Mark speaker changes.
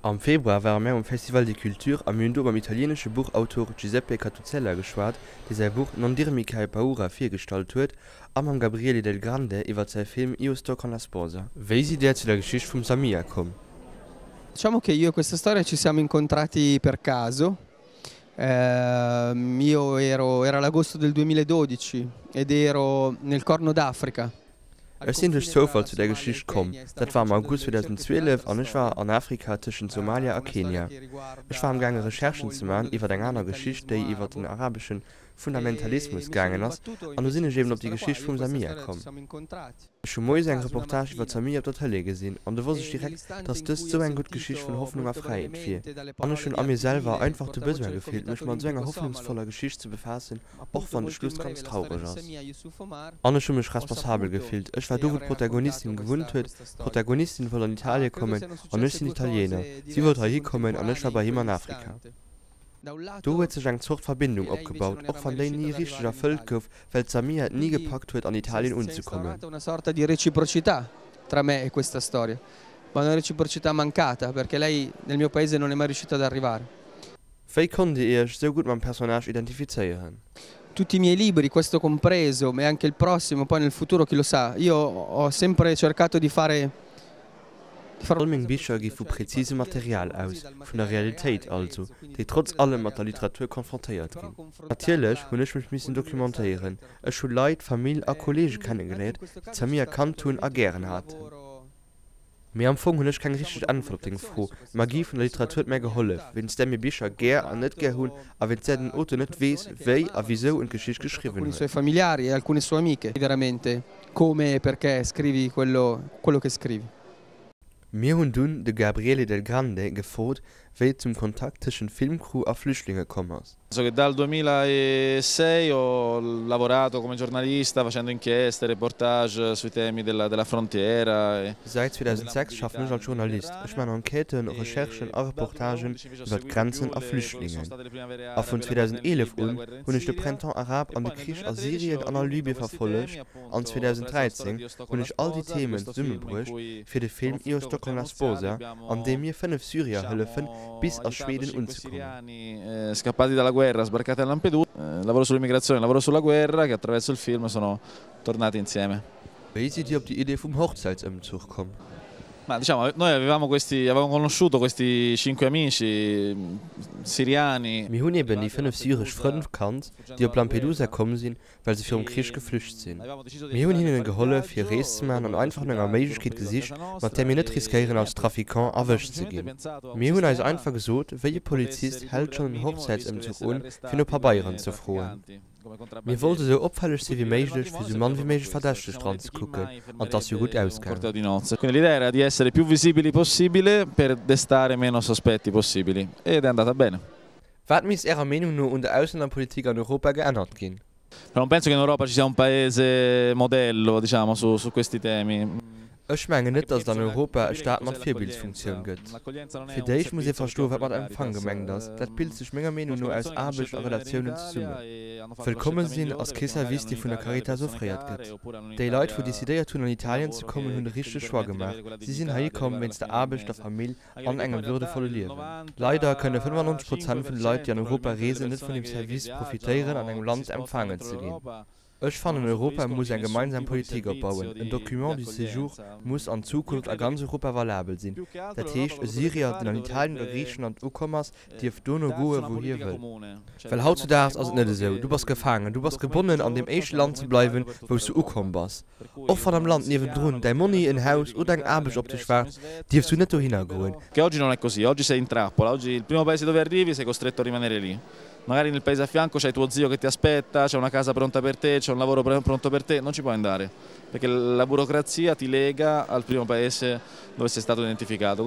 Speaker 1: Am Februar ware mär um Festival des Cultures a mir hunn do mam italieenesche Buchautor Giuseppe Cattuzella geschwat, dee säi Buch Non dirmi che hai paura virgestallt huet, a mam Gabriele Del Grande iwwer säi Film Io sto con la sposa. Wéi sidd Där zu der Geschicht vum Samia komm?
Speaker 2: Diciamo che io e questa storia ci siamo incontrati per caso. Io ero, era l'agosto del 2012 ed ero nel Corno d'Africa.
Speaker 1: Ech sinn duerch Zoufall zu där Geschicht komm. Dat war am August 2012 an ech war an Afrika tëschent Somalia a Kenia. Ech war am gaange Recherchen ze man iwwer eng aner Geschicht, déi iwwer den arabesche Fundamentalismus gaangen ass an du sinn ech eben op déi Geschicht vum Samia komm. Ech hu moies eng Reportage iwwer d'Samia op der Tëlee gesinn an du wosst ech direkt, dass dëst sou eng gutt Geschicht vun Hoffnung a Fräiheet wier. An ech hunn a mir selwer einfach de Besoin gefillt, mech mat esou enger hoffnungsvoller Geschicht ze befaassen, Och wann de Schluss ganz traureg ass. An ech hu mech responsabel gefillt. Ech war do wou d'Protagonistin gewunnt huet. D'Protagonistin wollt an Italie kommen an ech sinn Italiener. Si wollt heihi kommen an ech war bei him an Afrika. Do huet sech eng Zort Verbindung opgebaut, och wann déi ni richteg erfëllt gouf, well d'Samia et ni gepackt huet an Italien unzekommen. Wéi konnt Dir Iech sou gutt mam Personnage identifizéieren?
Speaker 2: Tutti i miei libri, questo compreso, e anche il prossimo, poi nel futuro chi lo sa, io ho sempre cercato di fare, di fare.
Speaker 1: All meng Bicher gi vu präzisem Material aus, vun der Realitéit also, déi trotz allem mat der Literatur konfrontéiert ginn. Natierlech hunn ech mech missen documentéieren, ech hu Leit, Famill a Kolleege kennegeléiert, déi d'Samia kannt hunn a gären haten. Mee am Fong hunn ech keng richteg Äntwert op deng Fro. D'Magie vun der Literatur huet mär gehollef, wéinst där mir Bicher gär an net gär hunn a wéinst där den Auteur net weess, wéi a wisou en d'Geschicht geschriwwen huet. Mir hunn dunn de Gabriele Del Grande gefrot, wéi et zum Kontakt tëschent Filmcrew a Flüchtlinge komm ass.
Speaker 3: So che dal duemilaesei ho lavorato come giornalista facendo inchieste, reportage sui temi della della frontiera e
Speaker 1: Säit 2006 schaffen ech als Journalist. Ech maachen Enquêten, Recherchen a Reportagen iwwer d'Grenzen a Flüchtlingen. A vun 2011 un hunn ech de Printemps arabe an de Krich a Syrien an a Libye verfollegt an 2013 hunn ech all déi Themen zesummebruecht fir de Film Io sto con la sposa, an deem mir 5 Syrier hëllefen bis a Schweden unzekommen.
Speaker 3: Scappati dalla guerra, sbarcati a Lampedusa, lavoro sull'immigrazione, lavoro sulla guerra, che attraverso il film sono tornati insieme.
Speaker 1: Wéi sidd Dir op déi Idee vum Hochzäitsëmzuch komm?
Speaker 3: Ma diciamo, noi avevamo questi, avevamo conosciuto questi cinque amici siriani.
Speaker 1: Mir hunn eben déi 5 syresch Frënn kannt, déi op Lampedusa komm sinn, well se virum Krich geflücht sinn. Mir hunn hinnen gehollef, hir Rees ze maachen an einfach no enger Méiglechkeet gesicht, mat där mir net riskéieren, als Trafiquant erwëscht ze ginn. Mir hunn eis einfach gesot, wéi e Polizist hält schonn en Hochzäitsëmzuch un, fir no Pabeieren ze froen? Mir wollte sou opfälleg si wéi méiglech, fir sou mann wéi méiglech verdächteg dran ze kucken, an 't ass jo gutt ausgaangen. Wat misst Ärer Meenung no un der Auslännerpolitik an Europa geännert ginn?
Speaker 3: Non penso che in Europa ci sia un paese modello, diciamo, su su questi temi.
Speaker 1: Ech mengen net, datt et an Europa e Staat mat Virbildsfunktioun gëtt. Fir d'éischt muss ee verstoen, wat mat Empfang gemengt ass. Dat bilt sech menger Meenung no aus Aarbecht a Relatiounen zesummen. Wëllkomme sinn ass kee Service, dee vun der Caritas offréiert gëtt. Déi Leit, wou decidéiert hunn an Italien ze kommen, hunn de richtege Choix gemaach. Si sinn heihi komm wéinst der Aarbecht, der Famill an engem würdevolle Liewen. Leider kënne 95 Prozent vun de Leit, déi an Europa reesen, net vun deem Service profitéieren, an engem Land empfaangen ze ginn. Ech fannen, Europa muss eng gemeinsam Politik opbauen. En Document du séjour muss an Zukunft a ganz Europa valabel sinn. Dat heescht, e Syrier, deen an Italien oder Griichenland ukomm ass, dierf dono goe wou hie wëll. Well hautzudaags ass et net esou. Du bass gefaangen, du bass gebonnen an deem éischte Land ze bleiwen, wou s du ukomm bass. Och wann am Land niewendrun däi Monni, en Haus oder eng Aarbecht op dech waart, dierfs du net dohinner goen.
Speaker 3: Che oggi non è così, oggi sei in trappola, oggi il primo paese dove arrivi sei costretto a rimanere lì. Magari nel paese a fianco c'hai tuo zio che ti aspetta, c'è una casa pronta per te, c'è un lavoro pronto per te, non ci puoi andare, perché la burocrazia ti lega al primo paese dove sei stato identificato.